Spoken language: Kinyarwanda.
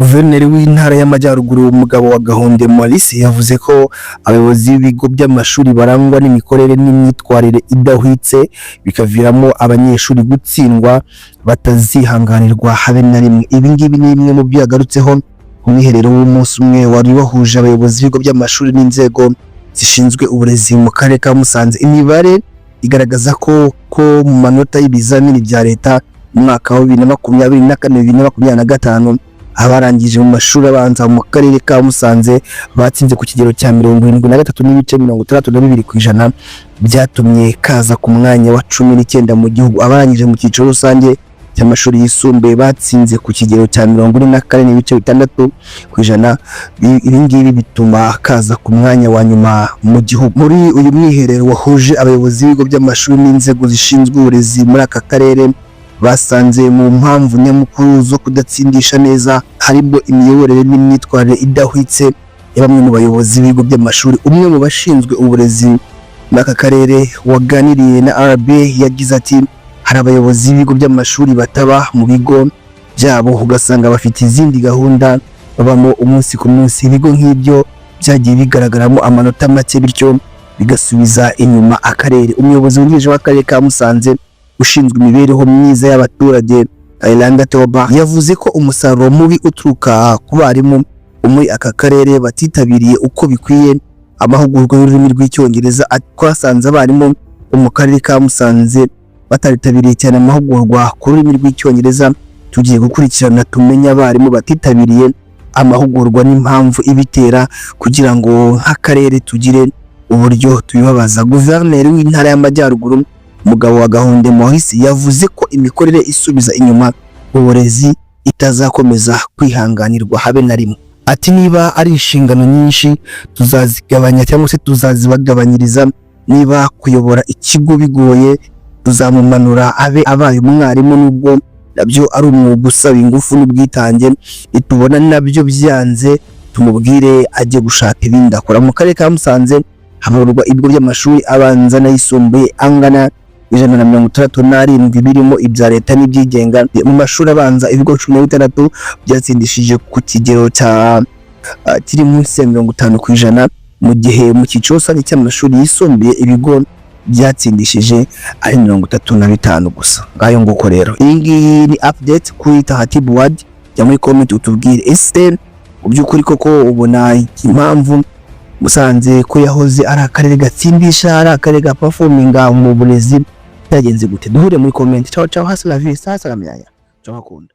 Guverineri w'Intara y'Amajyaruguru, umugabo wa Gahunde Maurice, yavuze ko abayobozi b'ibigo by'amashuri barangwa n'imikorere n'imyitwarire idahwitse, bikaviramo abanyeshuri gutsindwa, batazihanganirwa habe na rimwe. Ibi ngibi ni bimwe mu byo yagarutseho mu mwiherero w'umunsi umwe wari wahuje abayobozi b'ibigo by'amashuri n'inzego zishinzwe uburezi mu karere ka Musanze. Imibare igaragaza ko mu manota y'ibizamini bya leta mu mwaka wa 2024, 2025, abarangije mu mashuri abanza mu karere ka Musanze batsinze ku kigero cya 73.62%, byatumye kaza ku mwanya wa 19 mu gihugu. Abarangije mu cyiciro rusange cy'amashuri yisumbuye batsinze ku kigero cya 44.6%. Ibi ngibi bituma kaza ku mwanya wa nyuma mu gihugu. Muri uyu mwiherero wahuje abayobozi b'ibigo by'amashuri n'inzego zishinzwe uburezi muri aka karere, basanze mu mpamvu nyamukuru zo kudatsindisha neza harimo imiyoborere n'imyitwarire idahwitse ya bamwe mu bayobozi b'ibigo by'amashuri. Umwe mu bashinzwe uburezi muri aka karere waganiriye na RBA yagize ati: "Hari abayobozi b'ibigo by'amashuri bataba mu bigo byabo, ugasanga bafite izindi gahunda babamo umunsi ku munsi. Ibigo nk'ibyo byagiye bigaragaramo amanota make, bityo bigasubiza inyuma akarere." Umuyobozi wungirije w'akarere ka Musanze ushinzwe imibereho myiza y'abaturage, Kayiranga Toba, yavuze ko umusaruro mubi uturuka ku barimu bo muri aka karere batitabiriye uko bikwiye amahugurwa y'ururimi rw'Icyongereza. Ati: "Twasanze abarimu bo mu karere ka Musanze bataritabiriye cyane amahugurwa ku rurimi rw'Icyongereza. Tugiye gukurikirana tumenye abarimu batitabiriye amahugurwa n'impamvu ibitera, kugira ngo nk'akarere tugire uburyo tubibabaza." Guverineri w'Intara y'Amajyaruguru, umugabo wa Gahunde Maurice, yavuze ko imikorere isubiza inyuma uburezi itazakomeza kwihanganirwa habe na rimwe. Ati: "Niba ari inshingano nyinshi, tuzazigabanya cyangwa se tuzazibagabanyiriza. Niba kuyobora ikigo bigoye, tuzamumanura abe abaye umwarimu, nubwo nabyo ari umwuga usaba ingufu n'ubwitange. Nitubona nabyo byanze, tumubwire ajye gushaka ibindi akora." Mu karere ka Musanze habarurwa ibigo by'amashuri abanza n'ayisumbuye angana 167, birimo ibya leta n'ibyigenga. Mu mashuri abanza, ibigo 16 byatsindishije ku kigero cya kiri munsi ya 50%, mu gihe mu cyiciro rusange cy'amashuri yisumbuye ibigo byatsindishije ari 35 gusa. Ngayo nguko rero, iyi ngiyi ni update kuri Tahatibu Ward. Jya muri comment utubwire: ese mu by'ukuri koko ubona impamvu Musanze, ko yahoze ari akarere gatsindisha, ari akarere ga performinga mu burezi, byagenze gute? Duhure muri comment. Ciao ciao, hasta la vista, hasta la myanya, ciao, hakunda.